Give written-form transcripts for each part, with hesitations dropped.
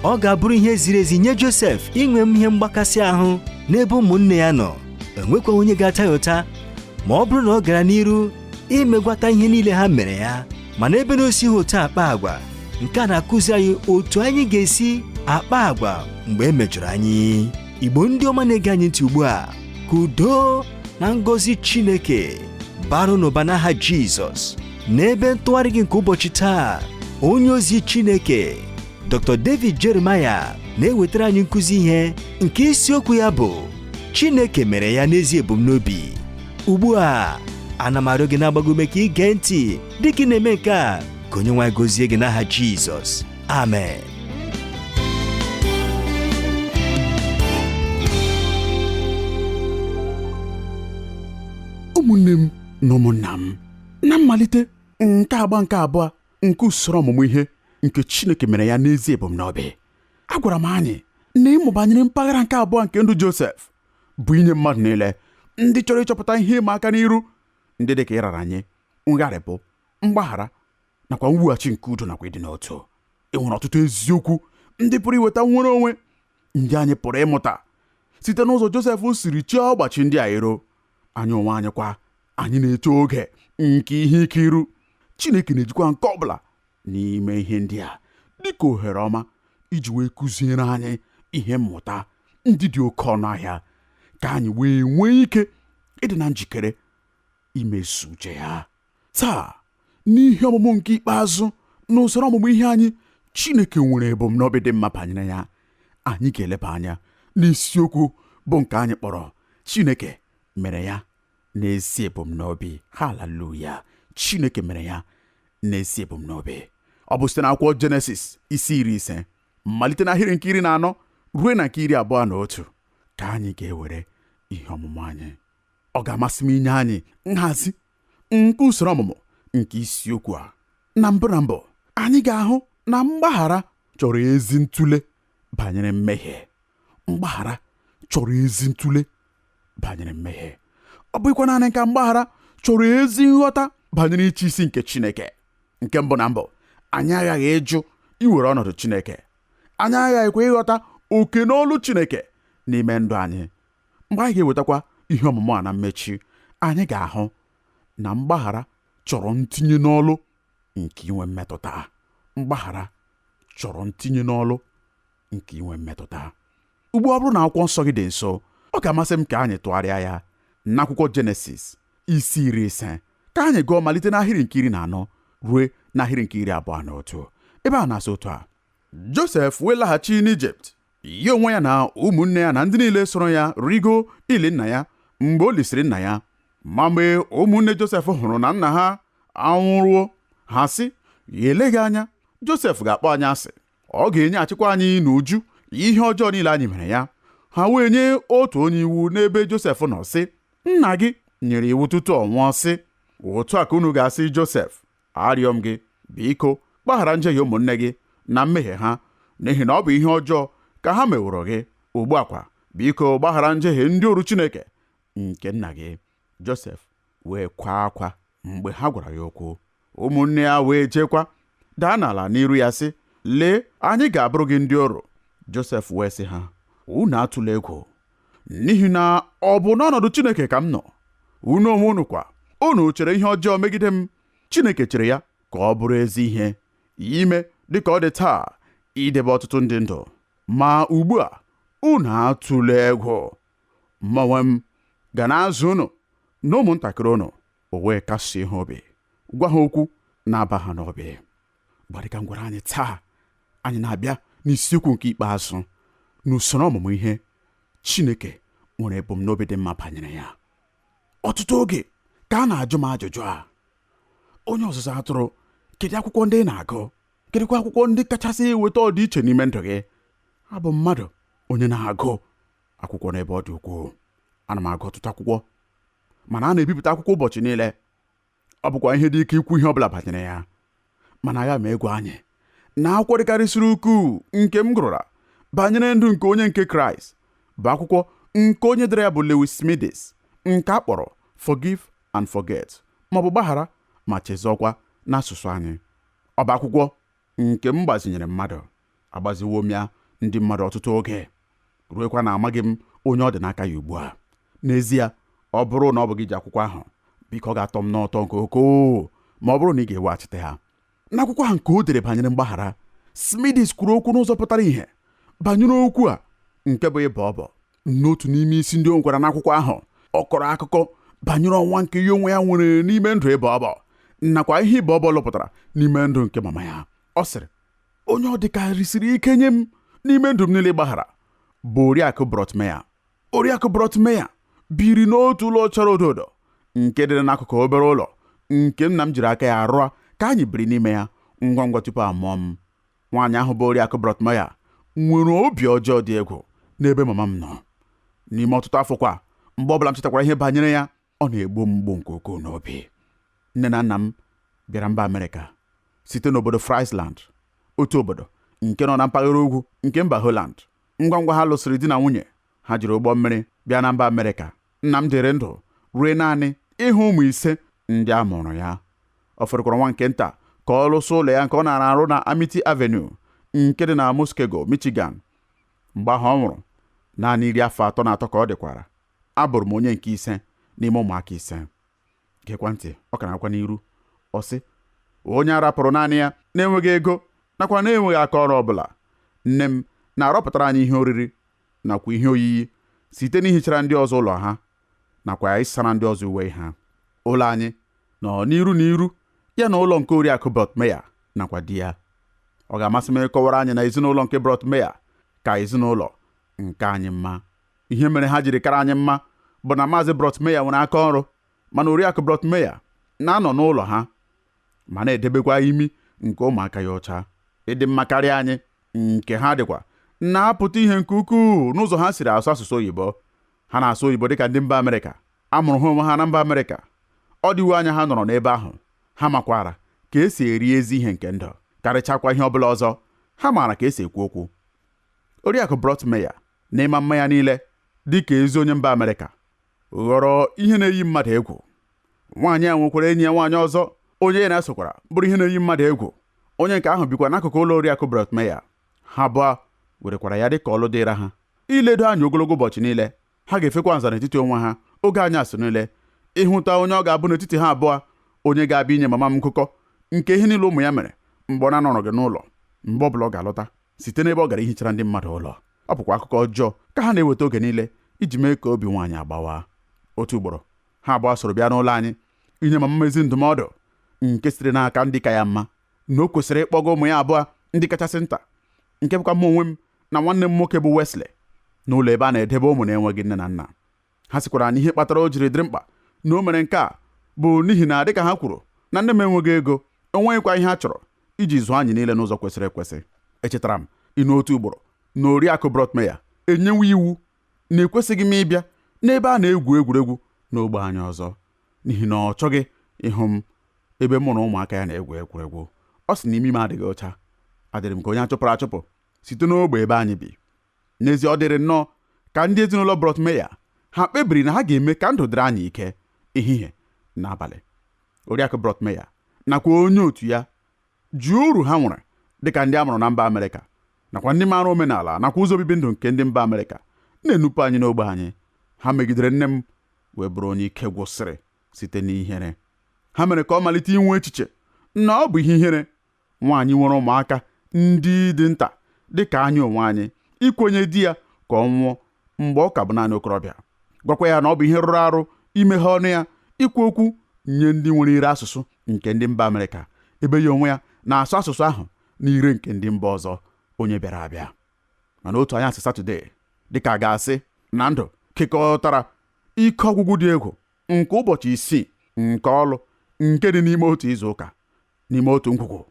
Ọ ga-abụrụ ihe ziri ezi nye Josef inwe ihe mgbakasị ahụ n'ebe ụmụnne ya nọ. Enwekwa onye ga-ata ya ụta ma ọ bụrụ na ọ gara n'iru imegwata ihe niile ha mere ya. Mana ebe na o sighị otu akpa agwa, nke a na-akụzi anyị otu anyị ga-esi akpa agwa mgbe e mejọrọ anyị. Igbo ndị ọma na-ege anyị ntị ugbu a, ka udo na ngọzi Chineke baru n'ụba n'aha Jizọs. N'ebe ntụgharị gị nke ụbọchị taa, onye ozi Chineke Dr. David Jeremiah na-ewetara anyị nkụzi ihe nke isiokwu ya bụ Chineke mere ya n'ezi ebumnobi. Ugbu a, ana m arịọ gị na-agbago ume ka ị gee ntị dịka ị na-eme nke a, ka onye nwe anyị gọzie gị n'aha Jizọs. Amen. Ụmụnne m na ụmụnna m, na mmalite nke agba nke abụọ nke usoro ọmụmụ ihe nke Chineke mere ya n'ezi ebumnobi, agwara m anyị na ịmụ banyere mpaghara nke abụọ nke ndụ Josef bụ inye mmadụ niile ndị chọrọ ịchọpụta ihe ịma aka n'iru ndị dị ka ịrara nye, ngharịpụ, mgbaghara nakwa mwughachi nke udo nakwa ịdị n'otu. E nwere ọtụtụ eziokwu ndị pụrụ iweta nnwere onwe ndị anyị pụrụ ịmụta site n'ụzọ Josef siri chee ọgbachi ndị a iro. Anyị onwe anyị kwa, anyị na-eche oge nke ihe ike iru. Chineke na-ejikwa nke ọbụla n'ime ihe ndị a dịka ohere ọma iji wee kụziere anyị ihe mmụta ndị dị oke ọnụ ahịa ka anyị wee nwee ike ịdị na njikere imezu uche ya. Taa, n'ihe ọmụmụ nke ikpeazụ na usoro ọmụmụ ihe anyị, Chineke nwere ebumnobi dị mma banyere ya. Anyị ga-eleba anya n'isiokwu bụ nke anyị kpọrọ Chineke mere ya n'ezi ebumnobi. Haleluya! Chineke mere ya n'ezi ebumnobi. Ọ bụ site n'akwụkwọ Jenesis isi 50 malite n'ahịrị nke 14 ruo na nke 21 ka anyị ga-ewere ihe ọmụmụ anyị. Ọ ga-amasị m inye anyị nhazi nke usoro ọmụmụ nke isiokwu a. Na mbụ na mbụ, anyị ga-ahụ na mgbaghara chọrọ ezi ntụle banyere mmehie. Mgbaghara chọrọ ezi ntụle banyere mmehie. Ọ bụghịkwa naanị ka mgbaghara chọrọ ezi nghọta banyere ịchị isi nke Chineke. Nke mbụ na mbụ, anyị aghaghị ịjụ iwere ọnọdụ Chineke. Anyị aghaghịkwa ịghọta oke n'olu Chineke n'ime ndụ anyị. Mgbe anyị ga-ewetakwa ihe ọmụmụ a na mmechi, anyị ga-ahụ na mgbaghara chọrọ ntinye n'ọlụ nke inwe mmetụta. Mgbaghara chọrọ ntinye n'ọlụ nke inwe mmetụta. Ugbu ọ bụrụ na akwụkwọ nsọ gị dị nso, ọ ga-amasị m ka anyị tụgharịa ya n'akwụkwọ Jenesis isi 50 ka anyị gụọ malite n'ahịrị nke 14 ruo n'ahịrị nke 21. Ebe a na-asị otu a: Josef wee laghachi n'Ijipt, ya onwe ya na ụmụnne ya na ndị niile soro ya rigo ili nna ya mgbe o lisịrị nna ya. Ma mgbe ụmụnne Josef hụrụ na nna ha anwụrụwo, ha sị, ya eleghị anya Josef ga-akpọ anyị asị, ọ ga-enyeghachikwa anyị n'uju ihe ọjọọ niile anyị mere ya. Ha wee nye otu onye iwu n'ebe Josef nọ sị, nna gị nyere iwu tutu ọ nwụọ sị, otu a ka unu ga-asị Josef, arịọ m gị, biko gbaghara njehie ụmụnne gị na mmehie ha, n'ihi na ọ bụ ihe ọjọọ ka ha meworo gị. Ugbu a kwa, biko gbaghara njehie ndị oru Chineke nke nna gị. Josef wee kwaa akwa mgbe ha gwara ya okwu. Ụmụnne ya wee jekwa daa n'ala n'iru ya sị, lee, anyị ga-abụrụ gị ndị oru. Josef wee sị ha, unu atụla egwu, n'ihi na ọ bụ n'ọnọdụ Chineke ka m nọ. Unu onwe unu kwa, unu chere ihe ọjọọ megide m, Chineke chere ya ka ọ bụrụ ezi ihe ime dịka ọ dị taa, idebe ọtụtụ ndị ndụ. Ma ugbu a unu atụla egwu, mụ onwe m ga na-azụ unu na ụmụntakịrị unu. O wee kasie ha obi, gwa ha okwu na-aba ha n'obi. Dịka m gwara anyị taa, anyị na-abịa n'isiokwu nke ikpeazụ n'usoro ọmụmụ ihe Chineke nwere ebumnobi dị mma banyere ya. Ọtụtụ oge ka a na-ajụ m ajụjụ a: onye ọzụzụ atụrụ, kedu akwụkwọ ndị ị na-agụ? Kedụkwa akwụkwọ ndị kachasị eweta ọdịiche n'ime ndụ gị? Abụ mmadụ onye na-agụ akwụkwọ n'ebe ọ dị ukwuu. Ana m agụ ọtụtụ akwụkwọ, mana a na-ebipụta akwụkwọ ụbọchị niile. Ọ bụkwa ihe dị ike ikwu ihe ọbụla banyere ya. Mana ya ma egwu anyị na akwụkwọ dịkarịsịrị ukwuu nke m gụrụla banyere ndụ nke onye nke Kraịst bụ akwụkwọ nke onye dere ya bụ Lewis Smedes, nke a kpọrọ Forgive and Forget, maọbụ gbaghara ma chezọkwa n'asụsụ anyị. Ọ bụ akwụkwọ nke m gbazinyere mmadụ. Agbaziwo m ya ndị mmadụ ọtụtụ oge, ruekwa na amaghị m onye ọ dị n'aka ya ugbu a. N'ezie, ọ bụrụ na ọ bụ gị ji akwụkwọ ahụ, biko ọ ga-atọ m n'ụtọ nke ukwuu ma ọ bụrụ na ị ga-eweghachite ha. N'akwụkwọ ahụ nke o dere banyere mgbaghara, Smidis kwuru okwu n'ụzọ pụtara ìhè banyere okwu a nke bụ ịbọ ọbọ. N'otu n'ime isi ndị o nwekwara n'akwụkwọ ahụ, ọ kọrọ akụkọ banyere ọnwa nke ya onwe ya nwere n'ime ndụ ịbọ ọbọ nakwa ihe ịbọ ọbọ lụpụtara n'ime ndụ nke mama ya. Ọ sịrị, onye ọ dịkarịsịrị ike nye m n'ime ndụ m niile gbaghara bụ Oriakụ Brọtmeya. Oriakụ Brọtmeya biri n'otu ụlọ chọrọ odo odo nke dị n'akụkụ obere ụlọ nke nna m jiri aka ya rụọ ka anyị biri n'ime ya ngwa ngwa tupu a mụọ m. Nwaanyị ahụ bụ Oriakụ Brọtmeya nwere obi ọjọọ dị egwu n'ebe mama m nọ. N'ime ọtụtụ afọ kwa, mgbe ọbụla m chetakwara ihe banyere ya, ọ na-egbu m mgbu nke ukwuu n'obi. Nne na nna m bịara mba Amerịka site n'obodo Friesland, otu obodo nke nọ na mpaghara ugwu nke mba Holland. Ngwa ngwa ha lụsịrị di na nwunye, ha jiri ụgbọ mmiri bịa na mba Amerịka. Nna m dịrị ndụ ruo naanị ịhụ ụmụ ise ndị a mụrụ ya. Ọ fọdụkwara nwa nke nta ka ọ lụsị ụlọ ya nke ọ nara arụ na Amity Avenue nke dị na Muskego, Michigan. Mgbe ahụ ọ nwụrụ, naanị 33 ka ọ dịkwara. Abụrụ m onye nke ise n'ime ụmụaka ise. Gekwa ntị, ọ ka na-akwa n'iru. Ọ sị, onye a rapụrụ naanị ya na-enweghị ego nakwa na-enweghị aka ọrụ ọbụla, nne m na-arọpụtara anyị ihe oriri nakwa ihe oyiyi site n'ihichara ndị ọzọ ụlọ ha nakwa ịsara ndị ọzọ uwe ha. Ụlọ anyị nọ n'iru n'iru ya na ụlọ nke Oriakụ Brọtmeya nakwa di ya. Ọ ga-amasị m ịkọwara anyị na ezinụlọ nke Brọtmeya ka ezinụlọ nke anyị mma. Ihe mere ha jiri kara anyị mma bụ na Maazị Brọtmeya nwere aka ọrụ, mana Oriakụ Brọtmeya na-anọ n'ụlọ ha ma na-edebekwa imi nke ụmụaka ya ọcha. Ịdị mma karịa anyị nke ha dịkwa na-apụta ihe nke ukwuu n'ụzọ ha siri asụ asụsụ oyibo. Ha na-asụ oyibo dịka ndị mba Amerịka. A mụrụ ha onwe ha na mba Amerịka. Ọ dịwo anya ha nọrọ n'ebe ahụ. Ha makwara ka esi eri ezi ihe nke ndụ, karịchakwa ihe ọbụla ọzọ. Ha maara ka esi ekwu okwu. Oriakụ Brọtmeya na ịma mma ya niile dị ka ezi onye mba Amerịka ghọrọ ihe na-eyi mmadụ egwu. Nwaanyị a nwekwara enyi ya nwaanyị ọzọ, onye ya na-esokwara bụrụ ihe na-eyi mmadụ egwu. Onye nke ahụ bikwa n'akụkụ ụlọ Oriakụ Brọtmeya. Ha abụọ werekwara ya dị ka ọlụ dịra ha iledo anya ogologo ụbọchị niile. Ha ga-efekwa nza n'etiti onwe ha oge anyasị niile ịhụta onye ọ ga-abụ n'etiti ha abụọ, onye ga-abịa inye mama m nkụkọ nke ihe niile ụmụ ya mere mgbe ọ na-anọrọ gị n'ụlọ, mgbe ọ bụla ọ ga-alọta site n'ebe ọ gara ihichara ndị mmadụ ụlọ. Ọ bụkwa akụkọ ọjọọ ka ha na-eweta oge niile iji mee ka obi nwaanyị agbawa. Otu ugboro ha abụọ soro bịa n'ụlọ anyị inye mama m ezi ndụmọdụ nke sitere n'aka ndị ka ya mma na o kwesịrị ịkpọga ụmụ ya abụọ ndị kachasị nta, nke bụkwa m onwe m na nwanne m nwoke bụ Wesley, n'ụlọ ebe a na-edebe ụmụ na-enweghị nne na nna. Ha sịkwara na ihe kpatara o jiri dịrị mkpa na o mere nke a bụ n'ihi na dịka ha kwuru na nne m enweghị ego, o nweghịkwa ihe a chọrọ iji zụọ anyị niile n'ụzọ kwesịrị ekwesị. Echetara m ịnụ otu ugboro na Oriakụ Brọtmeya enyewo iwu na ekwesịghị m ịbịa n'ebe a na-egwu egwuregwu n'ogbe anyị ọzọ n'ihi na ọ chọghị ịhụ m ebe mụ na ụmụaka ya na-egwu egwuregwu. Ọ sị na imi m adịghị ọcha. Adịrị m ka onye achụpụrụ achụpụ site n'ogbe ebe anyị bi. N'ezie, ọ dịrị nnọọ ka ndị ezinụlọ Brọtmeya ha kpebiri na ha ga-eme ka ndụ dịrị anyị ike ehihie na abalị. Oriakụ Brọtmeya nakwa onye otu ya ji uru ha nwere dịka ndị a mụrụ na mba Amerịka nakwa ndị maara omenala nakwa ụzọ obibi ndụ nke ndị mba Amerịka na-enupụ anyị n'ogbe anyị. Ha megidere nne m wee bụrụ onye ike gwụsịrị site n'ihere. Ha mere ka ọ malite inwe echiche na ọ bụ ihe ihere nwaanyị nwere ụmụaka ndị dị nta dị ka anyị onwe anyị ikwenye di ya ka ọ nwụọ mgbe ọ ka bụ naanị okorobịa, gwakwa ya na ọ bụ ihe rụrụ arụ imeghe ọnụ ya ikwu okwu nye ndị nwere ire asụsụ nke ndị mba Amerịka, ebe ya onwe ya na-asụ asụsụ ahụ n'ire nke ndị mba ọzọ onye bịara abịa. Mana otu anyasị Satọde, dịka a ga-asị na ndụ kekọtara ike ọgwụgwụ dị egwu nke ụbọchị isii nke ọlụ nke dị n'ime otu izu ụka n'ime otu ngwugwu,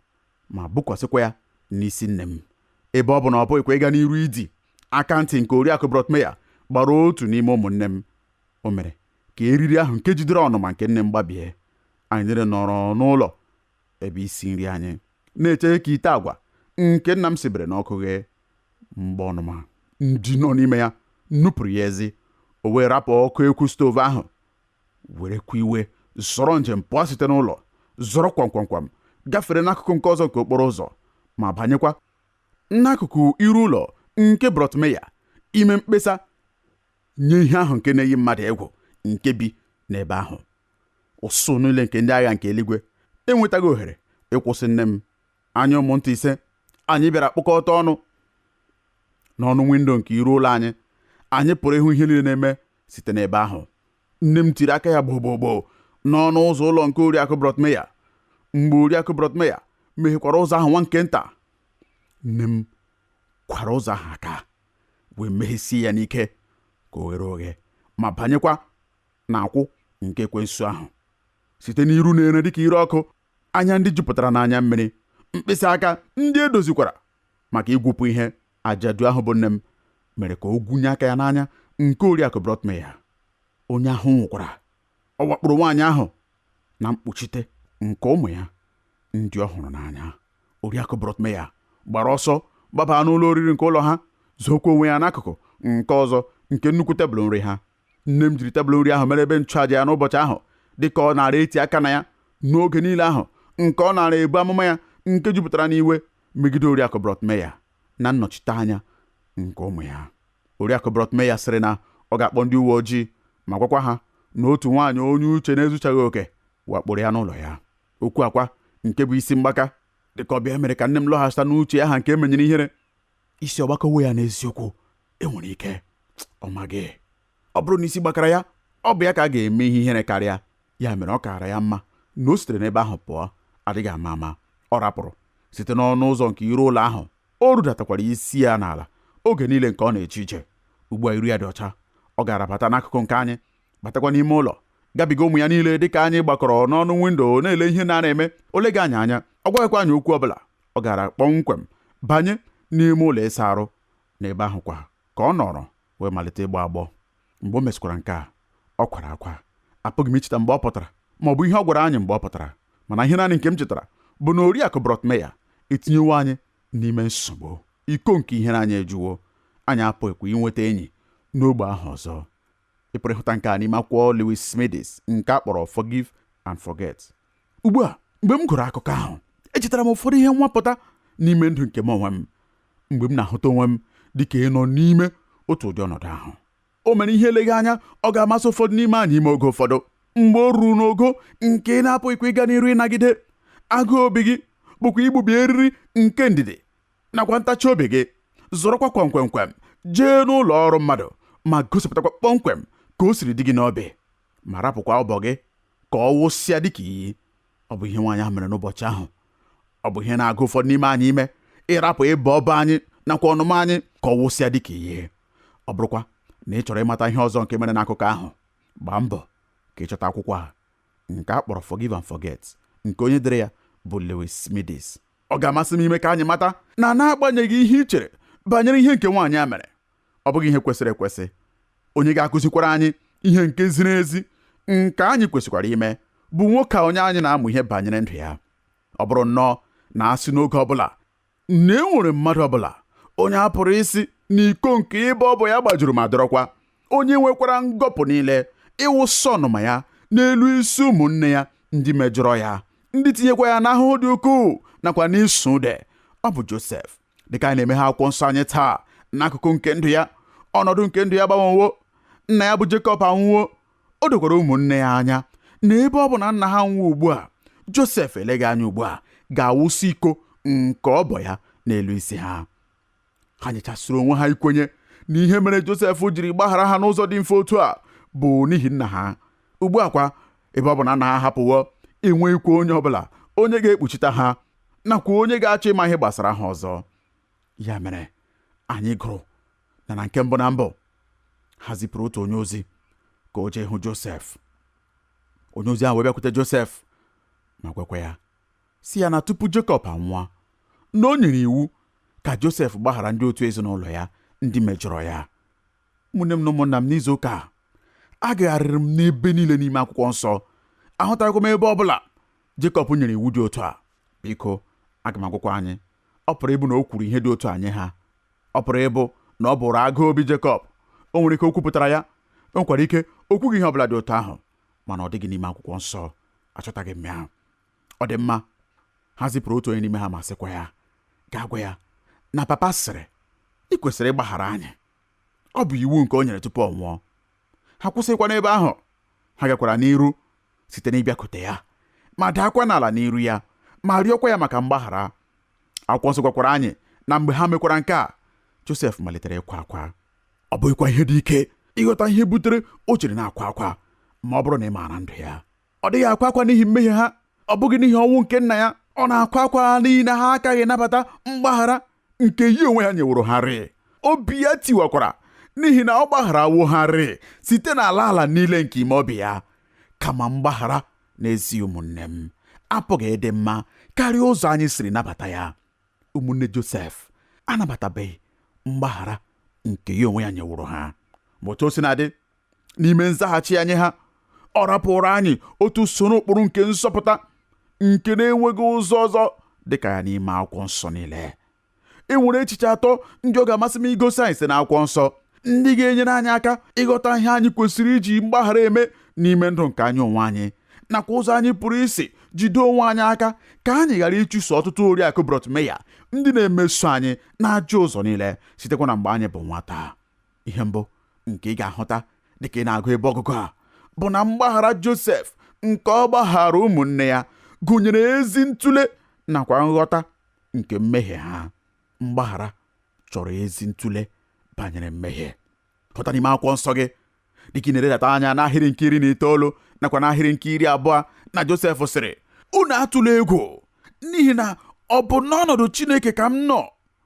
ma bukwasịkwa ya n'isi nne m, ebe ọ bụ na ọ bụghịkwa ịga n'iru idi aka ntị nke Oriakụ Brọtmeya gbara otu n'ime ụmụnne m. O mere ka eriri ahụ nke jidere ọnụma nke nne m gbabie. Anyị niile nọrọ n'ụlọ ebe isi nri anyị na-eche ka ite agwa nke nna m sibere n'ọkụ ghee. Mgbe ọnụma ndị nọ n'ime ya nupụrụ ya ezi, o wee rapụ ọkụ ekwu stovu ahụ, werekwa iwe zọrọ njem pụọ site n'ụlọ, zọrọ kwamkwamkwam gafere n'akụkụ nke ọzọ nke okporo ụzọ ma banyekwa N'akụkụ iru ụlọ nke Brọtmeya ime mkpesa nye ihe ahụ nke na-eyi mmadụ egwu nke bi n'ebe ahụ. Ụsụ niile nke ndị agha nke eluigwe enwetaghị ohere ịkwụsị nne m. Anyị ụmụnta ise anyị bịara kpụkọta ọnụ n'ọnụ windo nke iru ụlọ anyị. Anyị pụrụ ịhụ ihe niile na-eme site n'ebe ahụ. Nne m tiri aka ya gbogbogbo n'ọnụ ụzọ ụlọ nke Oriakụ Brọtmeya. Mgbe Oriakụ Brọtmeya meghekwara ụzọ ahụ nwa nke nta, nne m kwara ụzọ ahụ aka wee meghesie ya n'ike ka o ghere oghe ma banyekwa n'akwụ nke ekwensu ahụ. Site n'iru na-ere dịka ire ọkụ, anya ndị jupụtara n'anya mmiri, mkpịsị aka ndị edozikwara maka igwupụ ihe, ajadu ahụ bụ nne m mere ka o gwunye aka ya n'anya nke Oriakụ Brọtmeya. Onye ahụ nwụkwara. Ọ wakporo nwaanyị ahụ na mkpuchite nke ụmụ ya ndị ọ hụrụ n'anya. Oriakụ Brọtmeya gbara ọsọ gbabaa n'ụlọ oriri nke ụlọ ha, zokwa onwe ya n'akụkụ nke ọzọ nke nnukwu tebụl nri ha. Nne m jiri tebụl nri ahụ mere ebe nchụàjà ya n'ụbọchị ahụ, dịka ọ nara eti aka na ya n'oge niile ahụ nke ọ nara ebu amụma ya nke jupụtara n'iwe megide Oriakụ Brọtmeya na nnọchite anya nke ụmụ ya. Oriakụ Brọtmeya sịrị na ọ ga-akpọ ndị uwe ojii ma gwakwa ha na otu nwaanyị onye uche na-ezuchaghị oke wakporo ya n'ụlọ ya. Okwu akwa nke bụ isi mgbaka dịka ọbịa mere ka nne m lọghachita n'uche aha nke emenyere ihere. Isi ọgbakọwo ya n'eziokwu enwere ike ọ maghị. Ọ bụrụ na isi gbakara ya, ọ bụ ya ka a ga-eme ihe ihere karịa. Ya mere ọ kaara ya mma na o sitere n'ebe ahụ pụọ, adịghị ama ama. Ọ rapụrụ site n'ọnụ ụzọ nke iru ụlọ ahụ. O rudatakwara isi ya n'ala oge niile nke ọ na-eje ije. Ugbu a iru ya dị ọcha. Ọ gara bata n'akụkụ nke anyị, batakwa n'ime ụlọ, gabiga ụmụ ya niile dịka anyị gbakọrọ n'ọnụ windo na-ele ihe na-eme. O leghị anyị anya, ọ gwaghịkwa anyị okwu ọbụla. Ọ gara kpọmkwem banye n'ime ụlọ ịsa arụ. N'ebe ahụ kwa ka ọ nọrọ wee malite ịgbọ agbọ. Mgbe o mesịkwara nke a, ọ kwara akwa. Apụghị m icheta mgbe ọ pụtara ma ọ bụ ihe ọ gwara anyị mgbe ọ pụtara, mana ihe naanị nke m chetara bụ na Oriakụ Brọtmeya etinyewo anyị n'ime nsogbu. Iko nke ihere anyị ejuwo. Anyị apụghịkwa inweta enyi n'ogbe ahụ ọzọ. Ị pụrụ ịhụta nke a n'ime akwụkwọ Lewis Smedes nke a kpọrọ Forgive and Forget. Ugbu a, mgbe m gụrụ akụkọ ahụ, echetara m ụfọdụ ihe nwapụta n'ime ndụ nke m onwe m mgbe m na-ahụta onwe m dịka ịnọ n'ime otu ụdị ọnọdụ ahụ. O mere ihe eleghị anya ọ ga-amasị ụfọdụ n'ime anyị ime oge ụfọdụ mgbe o ruru n'ogo nke ị na-apụghịkwa ịga n'iru ịnagide agụụ obi gị bụkwa igbubi eriri nke ndidi nakwa ntachi obi gị, zọrọkwa kwemkwemkwem jee n'ụlọ ọrụ mmadụ ma gosipụtakwa kpọmkwem ka o siri dị gị n'obi, ma rapụkwa ọbọ gị ka ọ wụsịa dịka iyi. Ọ bụ ihe nwaanyị ahụ mere n'ụbọchị ahụ. Ọ bụ ihe na-agụ ụfọdụ n'ime anyị ime, ịrapụ ịbọ ọbọ anyị nakwa ọnụma anyị ka ọ wụsịa dịka iyi. Ọ bụrụkwa na ị chọrọ ịmata ihe ọzọ nke mere n'akụkọ ahụ, gbaa mbọ ka ịchọta akwụkwọ a nke a kpọrọ Forgive and Forget nke onye dere ya bụ Lewis Smedes. Ọ ga-amasị m ime ka anyị mata na n'agbanyeghị ihe ị chere banyere ihe nke nwaanyị a mere, ọ bụghị ihe kwesịrị ekwesị. Onye ga-akụzikwara anyị ihe nke ziri ezi nke anyị kwesịkwara ime bụ nwoke a onye anyị na-amụ ihe banyere ndụ ya. Ọ bụrụ nnọọ na asị n'oge ọbụla na e nwere mmadụ ọbụla onye a pụrụ isi na iko nke ịbọ ọbọ ya gbajuru ma dọrọkwa, onye nwekwara ngọpụ niile ịwụsa ọnụma ya n'elu isi ụmụnne ya ndị mejọrọ ya, ndị tinyekwa ya n'ahụhụ dị ukwuu nakwa n'ịsụ ude, ọ bụ Josef. Dịka anyị na-emeghe akwụkwọ nsọ anyị taa n'akụkụ nke ndụ ya, ọnọdụ nke ndụ ya gbanwewo. Nna ya bụ Jekọb anwụwo. O dokwara ụmụnne ya anya na ebe ọ bụ na nna ha nwụọ ugbu a, Josef eleghị anya ugbu a ga-awụsị iko nke ọbọ ya n'elu isi ha. Ha nyechasịrị onwe ha ikwenye na ihe mere Josef jiri gbaghara ha n'ụzọ dị mfe otu a bụ n'ihi nna ha. Ugbu a kwa, ebe ọ bụ na nna ha hapụwo, enweghịkwa onye ọbụla onye ga-ekpuchite ha nakwa onye ga-achọ ịma ihe gbasara ha ọzọ. Ya mere anyị gụrụ na nke mbụ na mbụ ha zipụrụ otu onye ozi ka o jee hụ Josef. Onye ozi ahụ wee bịakwute Josef ma gwakwa ya si ya na tupu Jekọb anwụọ, na o nyere iwu ka Josef gbaghara ndị otu ezinụlọ ya ndị mejọrọ ya. Ụmụnne m na ụmụnna m, n'izu ụka a agagharịrị m n'ebe niile n'ime akwụkwọ nsọ, ahụtaghịkwa m ebe ọbụla Jekọb nyere iwu dị otu a. Biko, aga m agwakwa anyị, ọ pụrụ ịbụ na o kwuru ihe dị otu a nye ha. Ọ pụrụ ịbụ na ọ bụrụ agụụ obi Jekọb. O nwere ike o kwupụtara ya, o nwekwara ike o kwughị ihe ọbụla dị otu ahụ, mana ọ dịghị n'ime akwụkwọ nsọ, achọtaghị m ya. Ọ dị mma, ha zipụrụ otu onye n'ime ha ma sịkwa ya gaa gwa ya na papa sịrị, ị kwesịrị ịgbaghara anyị. Ọ bụ iwu nke o nyere tupu ọ nwụọ. Ha kwụsịkwa n'ebe ahụ. Ha gakwara n'iru site n'ịbịakwute ya ma daakwa n'ala n'iru ya ma rịọkwa ya maka mgbaghara. Akwụkwọ nsọ gwakwara anyị na mgbe ha mekwara nke a, Josef malitere ịkwa akwa. Ọ bụghịkwa ihe dị ike ịghọta ihe butere o jiri na-akwa akwa ma ọ bụrụ na ị maara ndụ ya. Ọ dịghị akwa akwa n'ihi mmehie ha, ọ bụghị n'ihi ọnwụ nke nna ya. Ọ na-akwa akwa n'ihi na ha akaghị nabata mgbaghara nke ya onwe ya nyeworo ha rịị. Obi ya tiwakwara n'ihi na ọ gbagharawo ha rịị site n'ala ala niile nke ime obi ya. Kama mgbaghara n'ezi ụmụnne m apụghị ịdị mma karịa ụzọ anyị siri nabata ya. Ụmụnne Josef anabatabeghị mgbaghara nke ya onwe ya nyeworo ha. Ma otu o si na-adị, n'ime nzaghachi anyị ha, ọ rapụrụ anyị otu usoro ụkpụrụ nke nzọpụta nke na-enweghị ụzọ ọzọ dịka ya n'ime akwụkwọ nsọ niile. E nwere echiche atọ ndị ọ ga-amasị m igosi anyị site n'akwụkwọ nsọ, ndị ga-enyere anyị aka ịghọta ihe anyị kwesịrị iji mgbaghara eme n'ime ndụ nke anyị onwe anyị, nakwa ụzọ anyị pụrụ isi jide onwe anyị aka ka anyị ghara ịchụso ọtụtụ oriakụ Brọtmeya ndị na-emeso anyị n'ajọ ụzọ niile sitekwa na mgbe anyị bụ nwata. Ihe mbụ nke ị ga-ahụta dịka ị na-agụ ebe ọgụgụ a bụ na mgbaghara Josef nke ọ gbaghara ụmụnne ya gụnyere ezi ntụle nakwa nghọta nke mmehie ha. Mgbaghara chọrọ ezi ntụle banyere mmehie. Hụta n'ime akwụkwọ nsọ gị dịka ị na-eledata anya n'ahịrị nke 19 nakwa n'ahịrị nke 20 na Josef sịrị, unu atụla egwu, n'ihi na ọ bụ n'ọnọdụ Chineke ka m nọ,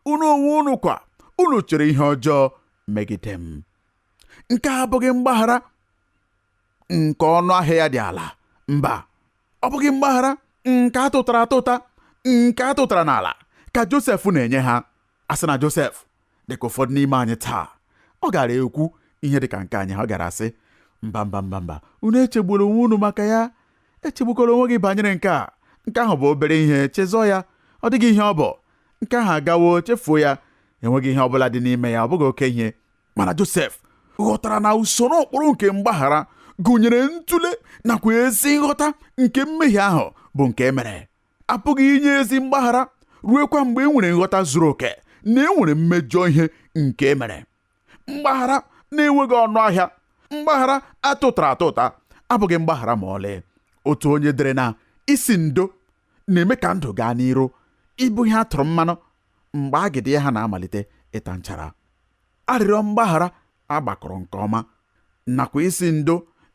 unu onwe unu kwa unu chere ihe ọjọọ megide m. Nke a abụghị mgbaghara nke ọnụ ahịa ya dị ala, mba, ọ bụghị mgbaghara nke a tụtara atụta, nke a tụtara n'ala ka Josef na-enye ha. A sị na Josef dịka ụfọdụ n'ime anyị taa, ọ gara ekwu ihe dịka nke anyị. Ha gara asị, mba mba mba mba, unu echegbula onwe unu maka ya, echegbukwala onwe gị banyere nke a, nke ahụ bụ obere ihe, chezọọ ya, ọ dịghị ihe ọ bụ, nke ahụ agawo, chefuo ya, enweghị ihe ọbụla dị n'ime ya, ọ bụghị oke ihe. Mana Josef ghọtara na usoro ụkpụrụ nke mgbaghara gụnyere ntụle nakwa ezi nghọta nke mmehie ahụ bụ nke e mere. Apụghị inye ezi mgbaghara ruekwa mgbe e nwere nghọta zuru oke na e nwere mmejọ ihe nke e mere. Mgbaghara na-enweghị ọnụ ahịa, mgbaghara atụtara atụta abụghị mgbaghara ma ọlị. Otu onye dere na isi ndo na-eme ka ndụ gaa n'iru ịbụ ihe a tụrụ mmanụ mgbe agịdị ya ha na-amalite ịta nchara. Arịrịọ mgbaghara agbakọrọ nke ọma nakwa isi ndo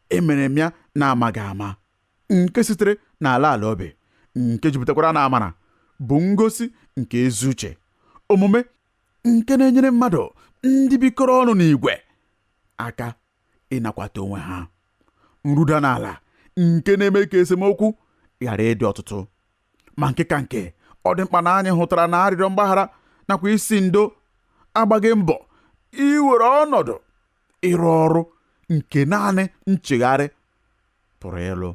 emere m ya na-amaghị ama nke sitere n'ala ala obi nke jupụtakwara na amara bụ ngosi nke ezi uche, omume nke na-enyere mmadụ ndị bikọrọ ọnụ n'igwe aka ịnakwata onwe ha, nruda n'ala nke na-eme ka esemokwu ghara ịdị ọtụtụ. Ma nke ka nke, ọ dị mkpa na anyị hụtara na arịrịọ mgbaghara nakwa isi ndo agbaghị mbọ iwere ọnọdụ ịrụ ọrụ nke naanị nchegharị pụrụ ịlụ.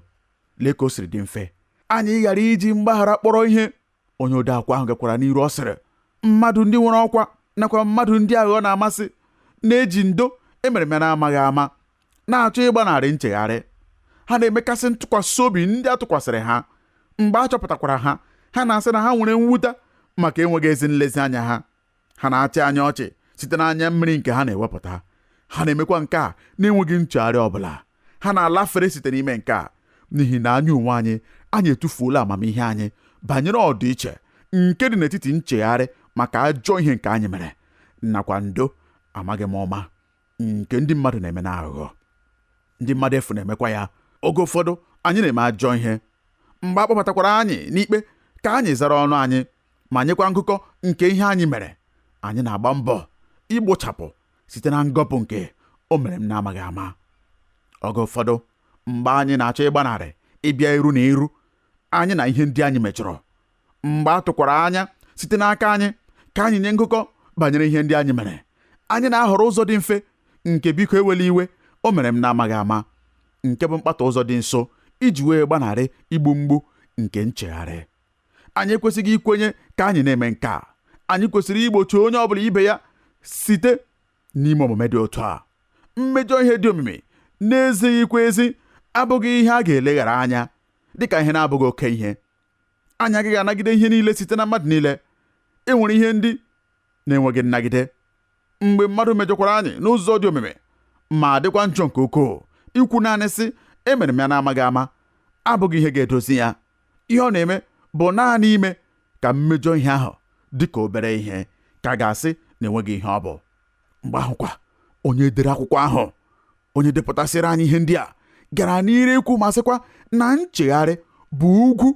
Lee ka o siri dị mfe anyị ghara iji mgbaghara kpọrọ ihe. Onye ode akwụkwọ ahụ gakwara n'iru, ọ sịrị, mmadụ ndị nwere ọkwa nakwa mmadụ ndị aghụghọ na-amasị na-eji ndo emere m ya na-amaghị ama na-achọ ịgbanarị nchegharị. Ha na-emekasị ntụkwasị obi ndị a tụkwasịrị ha. Mgbe a chọpụtakwara ha, ha na-asị na ha nwere mwute maka enweghị ezi nlezianya ha. Ha na-achị anya ọchị site n'anya mmiri nke ha na-ewepụta. Ha na-emekwa nke a na-enweghị nchegharị ọbụla. Ha na-alafere site n'ime nke a n'ihi na anyị onwe anyị anyị etufuola amamihe anyị banyere ọdịiche nke dị n'etiti nchegharị maka ajọ ihe nke anyị mere nakwa ndo amaghị m ọma nke ndị mmadụ na-eme n'aghụghọ. Ndị mmadụ efu na-emekwa ya. Oge ụfọdụ anyị na-eme ajọ ihe. Mgbe a kpọbatakwara anyị n'ikpe ka anyị zara ọnụ anyị ma nyekwa ngụkọ nke ihe anyị mere, anyị na-agba mbọ igbochapụ site na ngọpụ nke o mere m na-amaghị ama. Oge ụfọdụ mgbe anyị na-achọ ịgbanarị ịbịa iru na iru anyị na ihe ndị anyị mejọrọ, mgbe a tụkwara anya site n'aka anyị ka anyị nye ngụkọ banyere ihe ndị anyị mere, anyị na-ahọrọ ụzọ dị mfe nke biko ewela iwe, o mere m na-amaghị ama, nke bụ mkpata ụzọ dị nso iji wee gbanarị igbu mgbu nke nchegharị. Anyị ekwesịghị ikwenye ka anyị na-eme nke a. Anyị kwesịrị igbochi onye ọbụla ibe ya site n'ime omume dị otu a. Mmejọ ihe dị omimi na-ezighịkwa ezi abụghị ihe a ga-eleghara anya dịka ihe na-abụghị oke ihe. Anyị agaghị anagide ihe niile site na mmadụ niile. E nwere ihe ndị Na-enweghị nnagide mgbe mmadụ mejọkwara anyị n'ụzọ dị omimi ma dịkwa njọ nke ukwuu, ikwu naanị sị emere m ya na-amaghị ama abụghị ihe ga-edozi ya. Ihe ọ na-eme bụ naanị ime ka mmejọ ihe ahụ dị ka obere ihe, ka ga-asị na enweghị ihe ọ bụ. Mgbe ahụkwa onye dere akwụkwọ ahụ, onye depụtasịrị anyị ihe ndị a, gara n'iru ikwu ma sịkwa na nchegharị bụ ugwu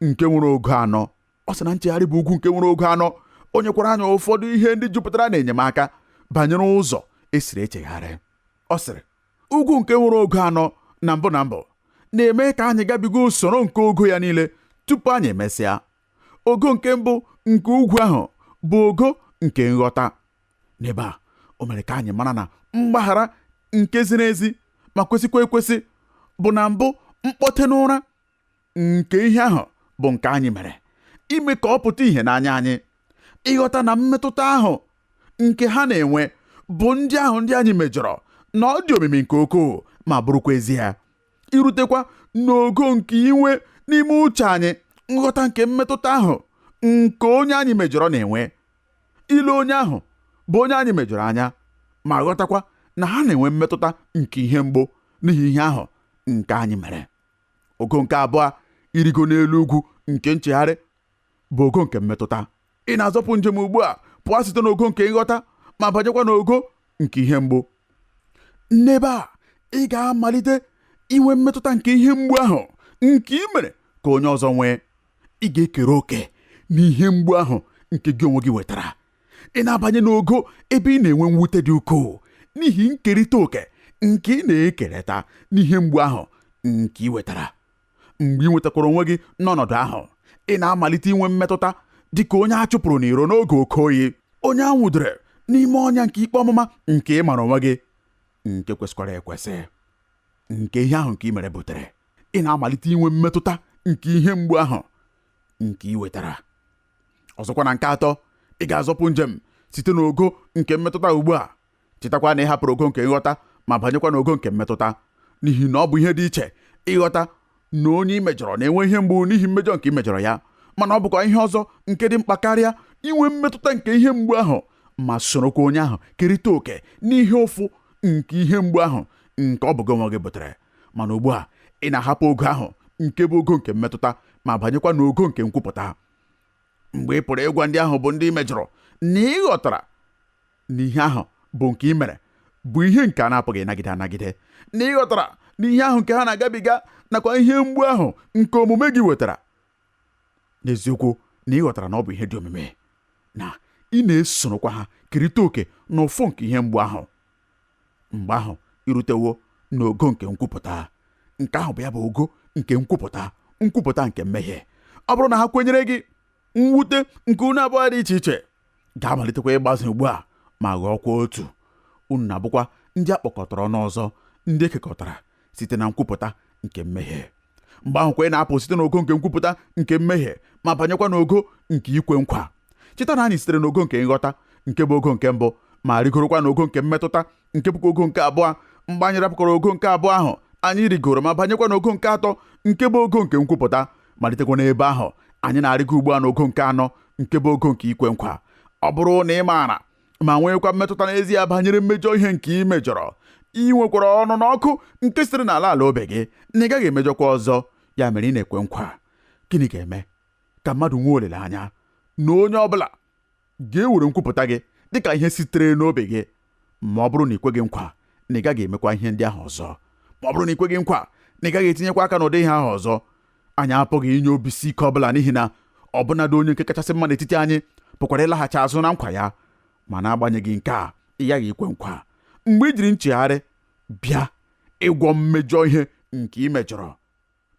nke nwere ogo anọ. Ọ sị na nchegharị bụ ugwu nke nwere ogo anọ. O nyekwara anyị ụfọdụ ihe ndị jupụtara na enyemaka banyere ụzọ esiri echegharị. Ọ sịrị, ugwu nke nwere ogo anọ na mbụ na mbụ na-eme ka anyị gabiga usoro nke ogo ya niile tupu anyị emesịa. Ogo nke mbụ nke ugwu ahụ bụ ogo nke nghọta. N'ebe a, o mere ka anyị mara na mgbaghara nke ziri ezi ma kwesịkwa ekwesị bụ na mbụ mkpọte n'ụra nke ihe ahụ bụ nke anyị mere, ime ka ọ pụta ìhè n'anya anyị, ịghọta na mmetụta ahụ nke ha na-enwe bụ ndị ahụ ndị anyị mejọrọ na ọ dị omimi nke ukwuu ma bụrụkwa ezie, irutekwa n'ogo nke inwe n'ime uche anyị nghọta nke mmetụta ahụ nke onye anyị mejọrọ na-enwe, ile onye ahụ bụ onye anyị mejọrọ anya ma ghọtakwa na ha na-enwe mmetụta nke ihe mgbu n'ihi ihe ahụ nke anyị mere. Ogo nke abụọ, irigo n'elu ugwu nke nchegharị, bụ ogo nke mmetụta. Ị na-azọpụ njem ugbu a pụọ site n'ogo nke nghọta ma banyekwa n'ogo nke ihe mgbu. N'ebe a, ị ga-amalite inwe mmetụta nke ihe mgbu ahụ nke ị mere ka onye ọzọ nwee. Ị ga-ekere òkè n'ihe mgbu ahụ nke gị onwe gị wetara. Ị na-abanye n'ogo ebe ị na-enwe mwute dị ukwuu n'ihi nkerịta òkè nke ị na-ekerịta n'ihe mgbu ahụ nke ị wetara. Mgbe ị nwetakwara onwe gị n'ọnọdụ ahụ, ị na-amalite inwe mmetụta dị ka onye a chụpụrụ n'iro n'oge oke oyi, onye a nwụdere n'ime ọnya nke ikpe ọmụma nke ị mara onwe gị, nke kwesịkwara ekwesị, nke ihe ahụ nke ị mere butere. Ị na-amalite inwe mmetụta nke ihe mgbu ahụ nke ị wetara. Ọzọkwa na nke atọ, ị ga-azọpụ njem site n'ogo nke mmetụta ugbu a. Chetakwa na ị hapụrụ ogo nke nghọta ma banyekwa n'ogo nke mmetụta, n'ihi na ọ bụ ihe dị iche ịghọta na onye ị mejọrọ na-enwe ihe mgbu n'ihi mmejọ nke ị mejọrọ ya, mana ọ bụkwa ihe ọzọ nke dị mkpa karịa inwe mmetụta nke ihe mgbu ahụ ma sorokwa onye ahụ kerịta òkè n'ihe ụfụ nke ihe mgbu ahụ nke ọ bụ gị onwe gị butere. Mana ugbu a, ị na-ahapụ ogo ahụ nke bụ ogo nke mmetụta ma banyekwa n'ogo nke nkwupụta. Mgbe ị pụrụ ịgwa ndị ahụ bụ ndị ị mejọrọ na ị ghọtara na ihe ahụ bụ nke ị mere bụ ihe nke a na-apụghị ịnagide anagide, na ị ghọtara na ihe ahụ nke ha na-agabiga nakwa ihe mgbu ahụ nke omume gị wetara, n'eziokwu na ị ghọtara na ọ bụ ihe dị omimi, na ị na-esorokwa ha kerịta òkè n'ụfụ nke ihe mgbu ahụ. Mgbe ahụ irutewo n'ogo nke nkwupụta. Nke ahụ bụ ya bụ ogo nke nkwupụta, nkwupụta nke mmehie. Ọ bụrụ na ha kwenyere gị, mwute nke unu abụọ dị iche iche ga-amalitekwa ịgbaze ugbu a ma ghọọkwa otu. Unu na-abụkwa ndị a kpọkọtara ọnụ ọzọ, ndị ekekọtara site na nkwupụta nke mmehie. Mgbe ahụ kwa ị na-apụ site n'ogo nke nkwupụta nke mmehie ma banyekwa n'ogo nke ikwe nkwa. Cheta na anyị sitere n'ogo nke nghọta, nke bụ ogo nke mbụ, ma rigorokwa n'ogo nke mmetụta, nke bụkwa ogo nke abụọ. Mgbe anyị rapụkwara ogo nke abụọ ahụ, anyị rigoro ma banyekwa n'ogo nke atọ, nke bụ ogo nke nkwupụta. Malitekwa n'ebe ahụ, anyị na-arịgo ugbu a n'ogo nke anọ, nke bụ ogo nke ikwe nkwa. Ọ bụrụ na ị maara ma nwekwa mmetụta n'ezie banyere mmejọ ihe nke ị mejọrọ, ị nwekwara ọnụ n'ọkụ nke sitere n'ala ala obi gị na ị gaghị emejọkwa ọzọ, ya mere ị na-ekwe nkwa. Gịnị ga-eme ka mmadụ nwee olileanya na onye ọbụla ga-ewere nkwupụta gị dịka ihe sitere n'obi gị ma ọ bụrụ na ị kweghị nkwa na ị gaghị emekwa ihe ndị ahụ ọzọ, ma ọ bụrụ na ị kweghị nkwa na ị gaghị etinyekwa aka n'ụdị ihe ahụ ọzọ? Anyị apụghị inye obisi ike ọbụla, n'ihi na ọbụnadị onye nke kachasị mma n'etiti anyị pụkwara ịlaghachi azụ na nkwa ya. Ma n'agbanyeghị nke a, ị ghaghị ikwe nkwa mgbe i jiri nchegharị bịa ịgwọ mmejọ ihe nke ị mejọrọ,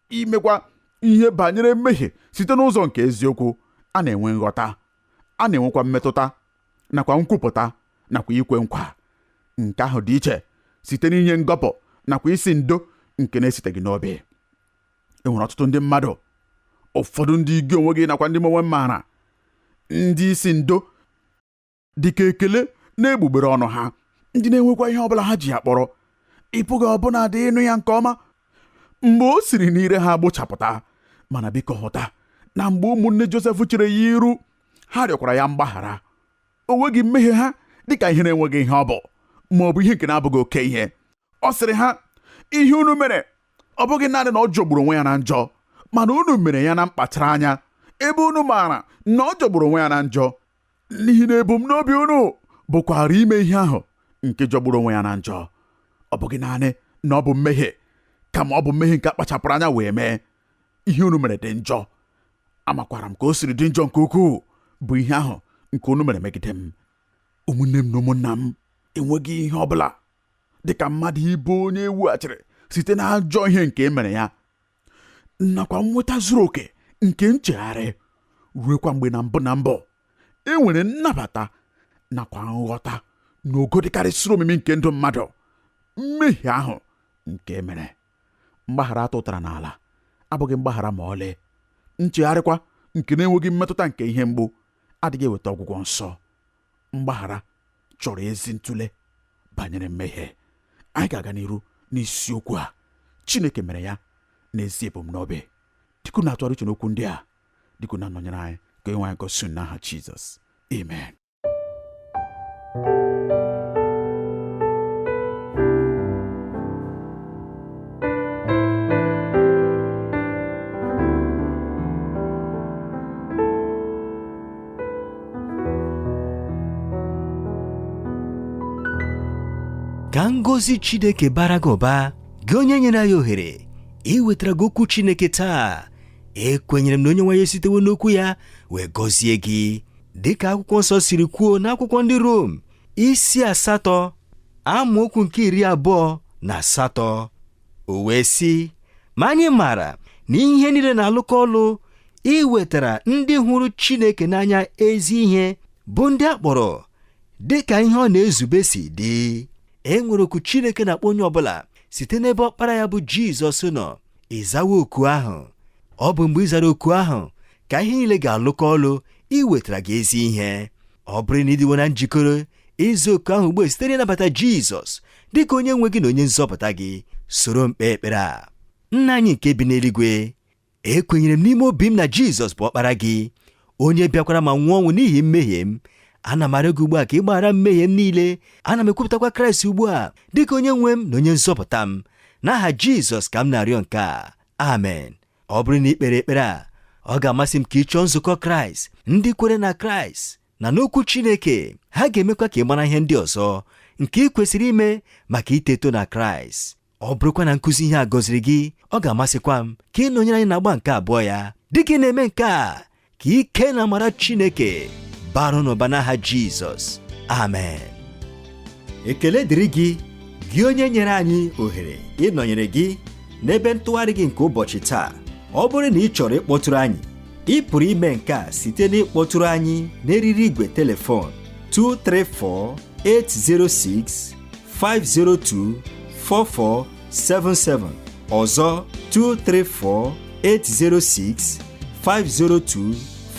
imekwa ihe banyere mmehie site n'ụzọ nke eziokwu. A na-enwe nghọta, a na-enwekwa mmetụta nakwa nkwupụta nakwa ikwe nkwa. Nke ahụ dị iche site n'inye ngọpụ nakwa isi ndo nke na-esiteghị n'obi. E nwere ọtụtụ ndị mmadụ, ụfọdụ ndị gị onwe gị nakwa ndị m onwe m maara, ndị isi ndo dịka ekele na-egbugbere ọnụ ha, ndị na-enwekwa ihe ọbụla ha ji ya kpọrọ. Ị pụghị ọbụna dị ịnụ ya nke ọma mgbe o siri n'ire ha gbụchapụta. Mana biko hụta na mgbe ụmụnne Josef chere ya iru, ha rịọkwara ya mgbaghara. O nweghị mmehie ha dịka ihe na-enweghị ihe ọ bụ, ma ọ bụ ihe nke na-abụghị oke ihe. Ọ sịrị ha, ihe unu mere ọ bụghị naanị na ọ jọgburu onwe ya na njọ, mana unu mere ya na mkpachara anya, ebe unu maara na ọ jọgburu onwe ya na njọ, n'ihi na ebumnobi unu bụkwara ime ihe ahụ nke jọgburu onwe ya na njọ. Ọ bụghị naanị na ọ bụ mmehie, kama ọ bụ mmehie nke akpachapụrụ anya wee mee. Ihe unu mere dị njọ, amakwara m ka o siri dị njọ nke ukwuu bụ ihe ahụ nke unu mere megide m. Ụmụnne m na ụmụnna m, enweghị ihe ọ bụla dịka mmadụ ịbụ onye eweghachiri site na ajọ ihe nke e mere ya, nakwa nnweta zuru oke nke nchegharị, ruekwa mgbe na mbụ na mbụ e nwere nnabata nakwa nghọta n'ogo dịkarịsịrị omimi nke ndụ mmadụ, mmehie ahụ nke e mere. Mgbaghara atụtara n'ala abụghị mgbaghara ma ọlị. Nchegharịkwa nke na-enweghị mmetụta nke ihe mgbu adịghị eweta ọgwụgwọ nsọ. Mgbaghara chọrọ ezi ntụle banyere mmehie. Anyị ga-aga n'iru n'isiokwu a. Chineke mere ya n'ezi ebumnobi. Dịka unu na-atụgharị uche n'okwu ndị a, dịka unu na-anọnyere anyị, ka Onyenwe anyị gosi unu n'aha Jizọs. Amen. Ka ngọzi Chineke bara gị ụba, gị onye nyere anyị ohere iwetara gị okwu Chineke taa. Ekwenyere m na Onyenwe anyị esitewo n'okwu ya wee gọzie gị, dịka akwụkwọ nsọ siri kwuo n'akwụkwọ ndị Rom isi 8 amaokwu nke 28. O wee sị, ma anyị maara na ihe niile na-alụkọ ọlụ iwetara ndị hụrụ Chineke n'anya ezi ihe, bụ ndị a kpọrọ dịka ihe ọ na-ezube si dị. E nwere oku Chineke na-akpọ onye ọbụla site n'ebe ọkpara ya bụ Jizọs nọ. Ịzawa oku ahụ. Ọ bụ mgbe ị zara oku ahụ ka ihe niile ga-alụkọ ọlụ iwetara gị ezi ihe. Ọ bụrụ na ị dịwo na njikere ịza oku ahụ ugbu a site n'ịnabata Jizọs dịka onye nwe gị na onye nzọpụta gị, soro m kpee ekpere a. Nna anyị nke bi n'eluigwe, ekwenyere m n'ime obi m na Jizọs bụ ọkpara gị, onye bịakwara ma nwụọ ọnwụ n'ihi mmehie m. Ana m arịọ gị ugbu a ka ị gbaghara mmehie m niile. Ana m ekwupụtakwa Kraịst ugbu a dịka onye nwe m na onye nzọpụta m. N'aha Jizọs ka m na-arịọ nke a, amen. Ọ bụrụ na ị kpere ekpere a, ọ ga-amasị m ka ị chọọ nzukọ Kraịst, ndị kwere na Kraịst na n'okwu Chineke. Ha ga-emekwa ka ị mara ihe ndị ọzọ nke ị kwesịrị ime maka iteto na Kraịst. Ọ bụrụkwa na nkụzi ihe a gọziri gị, ọ ga-amasịkwa m ka ị nọnyere anyị n'agba nke abụọ ya. Dịka ị na-eme nke a, ka ike na amara Chineke bara n'ụba n'aha Jizọs. Amen. Ekele dịrị gị, gị onye nyere anyị ohere ịnọnyere gị n'ebe ntụgharị gị nke ụbọchị taa. Ọ bụrụ na ị chọrọ ịkpọtụrụ anyị, ị pụrụ ime nke a site n'ịkpọtụrụ anyị n'eriri igwe telefon 234 806 502 4477, ọzọ 234 806 502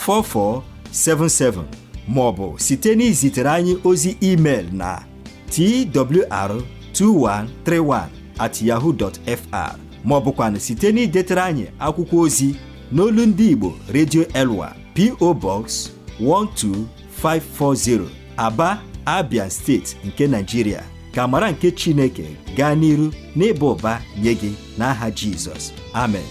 4477, ma ọ bụ site n'izitere anyị ozi email na twr2131@yahoo.fr, ma ọ bụkwanụ site n'idetere anyị akwụkwọ ozi n'olu ndị Igbo Radio Elwa, P.O. Box 12540, Aba, Abia Steeti nke Nigeria. Ka amara nke Chineke gaa n'iru n'ịba ụba nye gị n'aha Jizọs. Amen.